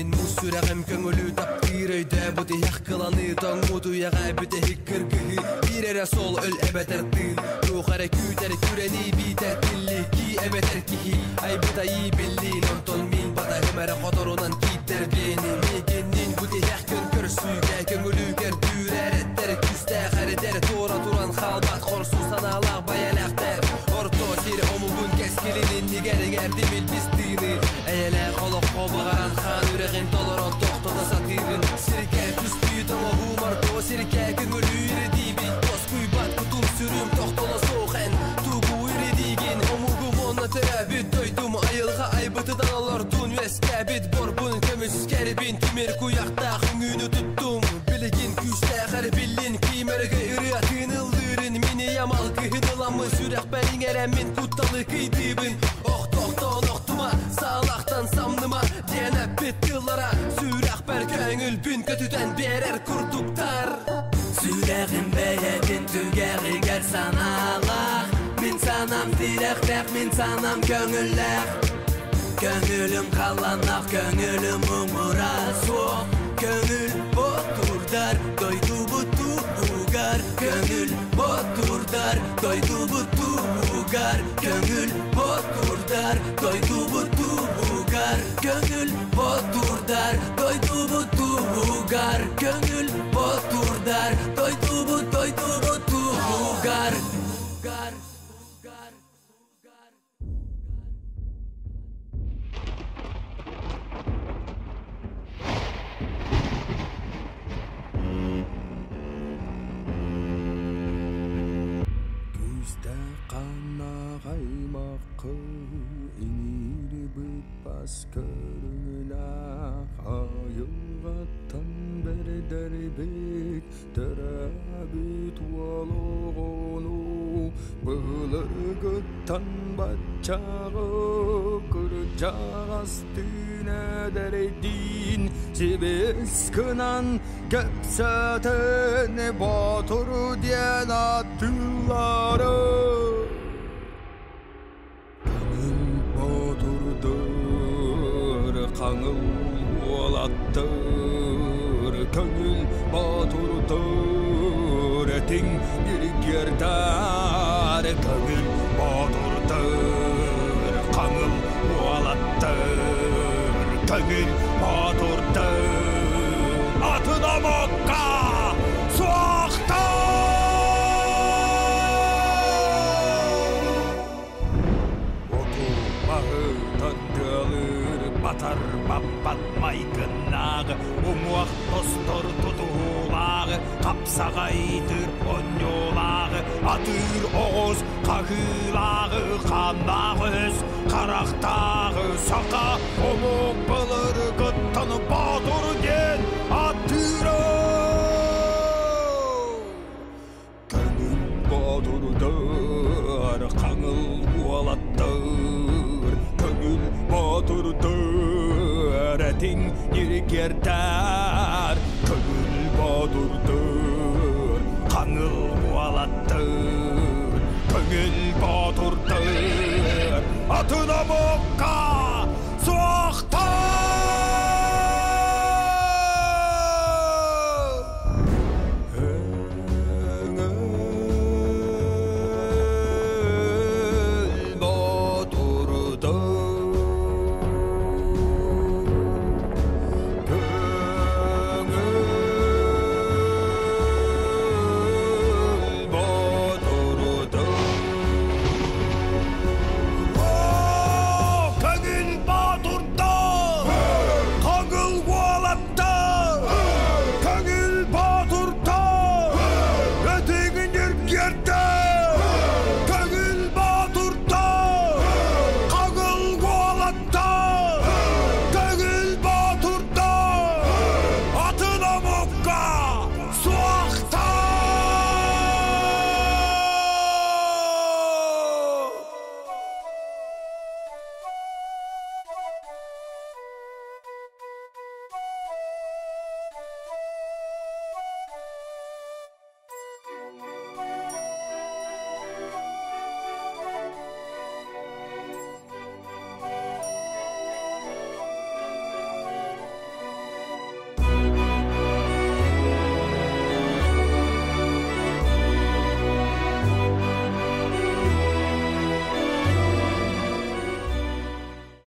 Мин муус сүрэҕим көҥүлү таптыыр өйдөөбүт иһэх кыланыы тоҥмут үйэҕэ бүтэһик кыргыһыы биир эрэ суол өл эбэтэр тыын туох эрэ күүтэр күрэнии биитэр тиллии кии эбэтэр киһи айбыт айыы биллиин онтон мин батаһым эрэ хоторунан киирдэр биэни миигинниин бу тиһэх күн көрсүүгэ көҥүлү көрдүүр эрэттэр күүстээх эрэдэр туора туран хаалбат хорсун санаалаах байэлээхтэр орто сир омугун кэскилин иннигэр иҥэрдим илбис тыыны эйэлээх олоххо баҕаран хаан үрэҕин толорон тохтото сатыыбын сиргэ түстүү тоҥоһуум орто сиргэ көҥүлүү ирдиибин тоскуйбат кутум сүрүм тохтоло суох эн тугу ирдиигин омугум уонна төрөөбүт дойдум айылҕа айбытынан олордун үөскээбит борбун көмүскэрбин тимир куйахтаах үҥүүнү туттум билигин күүстээх эрбиллин киимэргэ ырыа тыыныллыырын мин ийэм алгыһын ыламмын сүрэхпэр иҥэрэммин кутталы кыйдыыбын охтохтон охтума саалахтан самныма диэн эппит тыллара сүрэхпэр көҥүлбүн көтүтэн биэрэр курдуктар Сүрэҕим бэйэтин түгэҕигэр санаалаах Мин санаам тирэхтээх, мин санаам көҥүллээх Көҥүлүм халланнах, көҥүлүм муҥура суох Көҥүл ботурдар, дойдубут туһугар Көҥүл ботурдар, дойдубут туһугар Көҥүл ботурдар, дойдубут туһугар Көҥүл ботурдар, дойдубут туһугар Көҥүл ботурдар, дойдубут, дойдубут туһугар Күүстээх хааннаах аймаххы иҥиири быппас көрүҥүлээх айылҕаттан бэрдэрбит төрөөбүт уол оҕону былыргыттан баччаҕы кырдьаҕастыын эдэрдиин сибис гынан кэпсэтэн Боотур диэн ааттыыллара. Көҥүл боотурдуур, хаҥыл уолаттар, көҥүл боотурдуур, этиҥ ньиргиэрдээр, көҥүл боотурдуур, хаҥыл уолаттар, көҥүл боотурдуур, атын омукка суохтар! Оту-маһы тардыалыыр батар баппат майгыннаах, уҥуох тостор тутуһуулаах, хапсаҕайдыыр онньуулаах, атыыр оҕус хаһыылаах, хааннаах өс харахтаах саха омук былыргыттан боотур диэн ааттыыра. Көҥүл боотурдар, хаҥыл уолаттар, көҥүл боотурдар, этиҥ ньиргиэрдэр, көҥүл боотурдар, хаҥыл уолаттар, көҥүл боотурдар, атын омукка.